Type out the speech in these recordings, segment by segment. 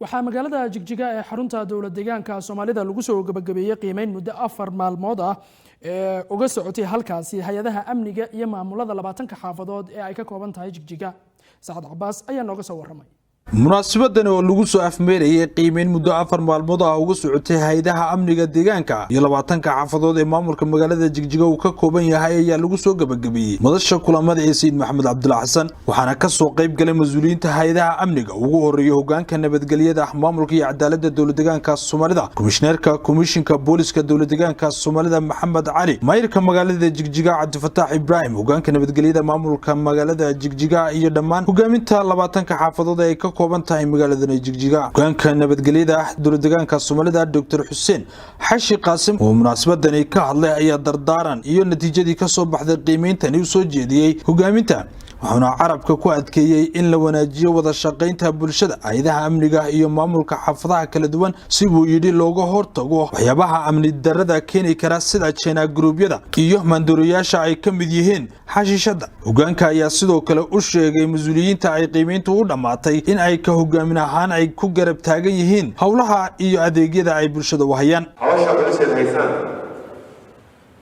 Waxaa magaalada Jigjiga ee xarunta Dowlad Deegaanka Soomaalida lagu soo gabagabeeyey qiimeyn muddo 4 maalmood ah ee uga socotay halkaasi hay-adaha amniga iyo maamulada 20-ka xaafadood ee ay ka kooban tahay Jigjiga. Sacad Cabaas ayaa nooga soo waramay. Munaasabadani oo lagu soo afmeerayay qiimeyn muddo 4 maalmood ah uga socotay hay-adaha amniga deegaanka iyo 20-ka xaafadood ee maamulka magaalada Jigjiga uu ka kooban yahay ayaa lagu soo gabagabeeyey madasha kulamada ee Sayid Maxamed Cabdullah Xasan, waxaana kasoo qayb galay mas-uuliyiinta hay-adaha amniga, ugu horeeya hogaanka nabadgelyada, maamulka iyo cadaalada Dowlad Deegaanka Soomaalida, komishineerka Komishinka Booliska Dowlad Deegaanka Soomaalida Maxamed Cali, maayirka magaalada Jigjiga Cabdifataax Ibraahim, hogaanka nabadgelyada maamulka magaalada Jigjiga iyo dhammaan hogaaminta 20-ka xaafadood ee ay ka kooban tahay magaaladana Jigjiga. Hogaanka nabadgelyada Dowlad Deegaanka Soomaalida Dr Xuseen Xashi Qaasim oo munaasabadani ka hadlay ayaa dardaaran iyo natiijadii kasoo baxday qiimeyntani u soo jeediyey hogaaminta, wuxuuna carabka ku adkeeyey in la wanaajiyo wada shaqaynta bulshada, hay-adaha amniga iyo maamulka xaafadaha kala duwan, si buu yidhi looga hortago waxyaabaha amni darada keeni kara sida jeena guruubyada iyo maandooriyaasha ay ka mid yihiin xashiishada. Hogaanka ayaa sidoo kale u sheegay mas-uuliyiinta ay qiimeyntu u dhammaatay in ay ka hogaamin ahaan ay ku garab taagan yihiin howlaha iyo adeegyada ay bulshada u hayaan. Hawsha culiseed haysaan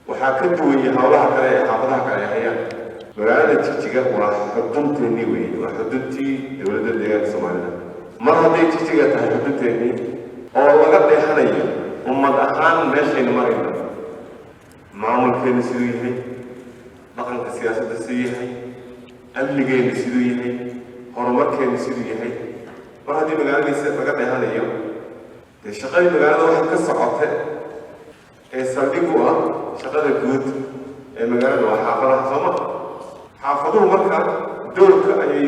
waxaa ka duwaya howlaha kale ee xaafadaha kale ay hayaan. Magaalada Jigjiga waa xudunteennii weeye, waa xuduntii Dowladda Deegaanka Soomaalida. Mar hadday Jigjiga tahay xudunteennii oo laga dheehanayo ummad ahaan meeshaynu marayno, maamulkeennu siduu yahay, dhaqanka siyaasadda siduu yahay, amnigeennu siduu yahay, horumarkeennu siduu yahay, mar haddii magaaladiisa laga dheehanayo, dee shaqadii magaalada waxay ka socota ee saldhig u ah shaqada guud ee magaalada waa xaafadaha, sooma? Xaafaduhu marka doorka ayay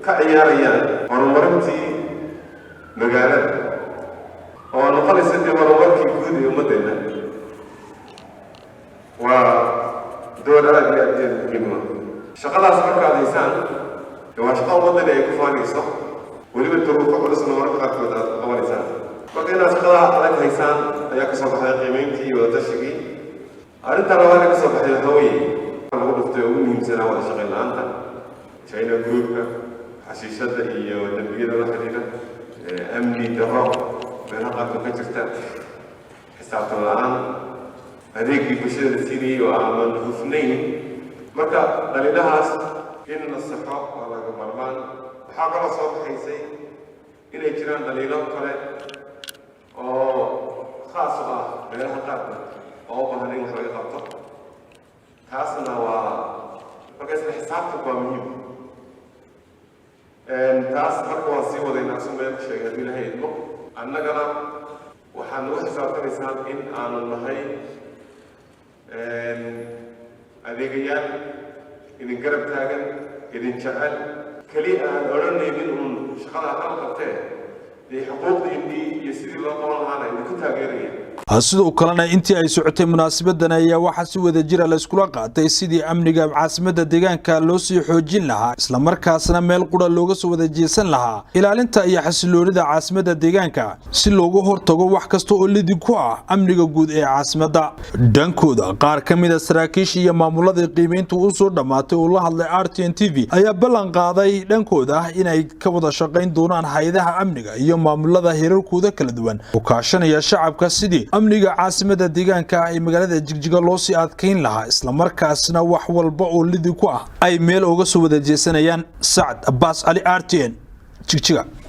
ka ciyaarayaan horumarintii magaalada oo noqonaysa dee horumarkii guud ee ummaddeena waa door aad iyo aad iyo muhiim u ah. Shaqadaas markaad haysaan dee waa shaqa ummaddani ay ku faanayso, weliba duruufo culusna mararka qaarkood aad ku qabanaysaan. Marka inaad shaqadaa adag haysaan ayaa ka soo baxday qiimeyntii iyo wadatashiggii. Arrinta labaad ee ka soo baxday waxaa weeye lagu dhuftay ugu muhiimsanaa wada shaqayn la'aanta, China groupka, xashiishadda iyo dembiyada la xidhiidha, amni darro meelaha qaarkood ka jirta, xisaabtan la'aan, adeegii bulshada la siinayay oo aanan hufnayn. Marka dhaliilahaas in la saxo waa laga maarmaan. Waxaa kaloo soo baxaysay inay jiraan dhaliilo kale oo khaas u ah meelaha qaarkood oo u baahan in wax laga qabto. Taasna waa marka isla xisaabtanku waa muhiim. Taas marka waan sii wadaynaa, su meel sheegay haddii Ilahay idmo. Annagana waxaad nagu xisaabtanaysaan in aanu nahay adeegayaal idin garab taagan, idin jecel. Keliya aan odhanaynin uun shaqada hal qabtee, dee xuquuqdiinnii iyo sidii loo qaban lahaana idinku taageeraya. Sidoo kalena intii ay socotay munaasabadan ayaa waxaa si wada jira la iskula qaatay sidii amniga caasimadda deegaanka loo sii xoojin lahaa, islamarkaasna meel qura looga soo wada jeesan lahaa ilaalinta iyo xasiloonida caasimadda deegaanka, si looga hortago wax kasta oo lidi ku ah amniga guud ee caasimadda. Dhankooda, qaar ka mid a saraakiisha iyo maamuladii qiimeyntu u soo dhammaatay oo la hadlay RTN TV ayaa ballan qaaday dhankooda inay ka wada shaqayn doonaan hay-adaha amniga iyo maamulada heerarkooda kala duwan oo kaashanaya shacabka sidii amniga caasimada deegaanka ah ee magaalada Jigjiga loo sii adkayn lahaa, islamarkaasna wax walba oo lidi ku ah ay meel uga soo wada jeesanayaan. Sacad Abaas Cali, RTN, Jigjiga.